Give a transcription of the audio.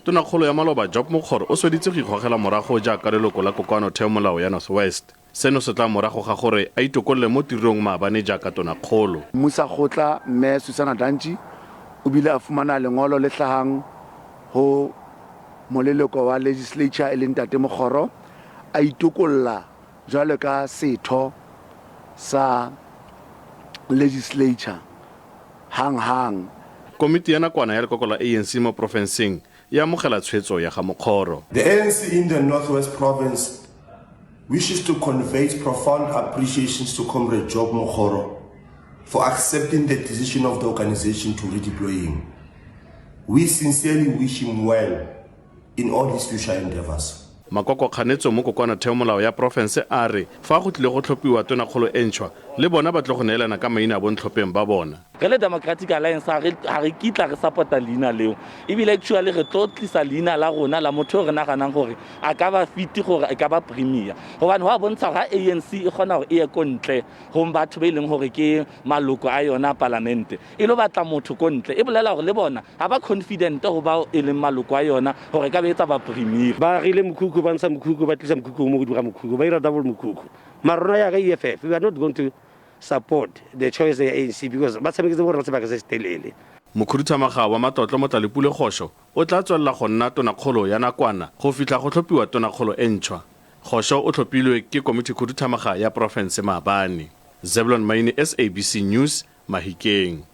Tonakgolo ya maloba Job Mokgoro o sweditse go ikgogela morago jaaka leloko la Kokoano Theomolao ya North West. Seno se tla morago ga gore a itokolole mo tirong maabane jaaka tonakgolo. Mmusakgotla Mme Susana Dantjie o bile a fumana lengolo le hlahang ho moleloko wa legislature e leng Ntate Mokgoro a itokolla jwalo ka setho sa legislature hang-hang. Komiti ya nakwana ya lekoko la ANC mo porofenseng e amogela tshwetso ya ga Mokgoro. The ANC in the North West Province wishes to convey its profound appreciations to Comrade Job Mokgoro for accepting the decision of the organization to redeploy him. We sincerely wish him well in all his future endeavors. Makoko kganetso mo kokoanotheomolao ya porofense a re fa go tlile go tlhophiwa tonakgolo e ntšhwa, le bona ba tlo go neelana ka maina a bontlhopheng ba bona. Re le Democratic Alliance ga re ga re kitla re support-a leina leo, ebile actually re tlo tlisa leina la rona la motho yo re naganang gore a ka ba fit gore e ka ba premier, gobane go a bontsha gore ga ANC e kgona gore e ye ko ntle go batho ba e leng gore ke maloko a yona a palamente e lo batla motho ko ntle, e bolela gore le bona ga ba confident go bao e leng maloko a yona gore e ka ba etsa ba premier. Ba agile mokhukhu, ba ntsha mokhukhu, ba tlisa mokhukhu mo godimo ga mokhukhu, ba ira double mokhukhu. Mara rona yaka EFF, we are not going to support the choice ya ANC because ba tshameketse bo rona sebaka se se telele. Mokhuduthamaga wa matlotlo Motlalepule Gosho o tla tswelela go nna tonakgolo ya nakwana go fitlha go tlhophiwa tonakgolo e ntšhwa. Gosho o tlhophilwe ke komitikhuduthamaga ya porofense maabane. Zeblon Maine, SABC News, Mahikeng.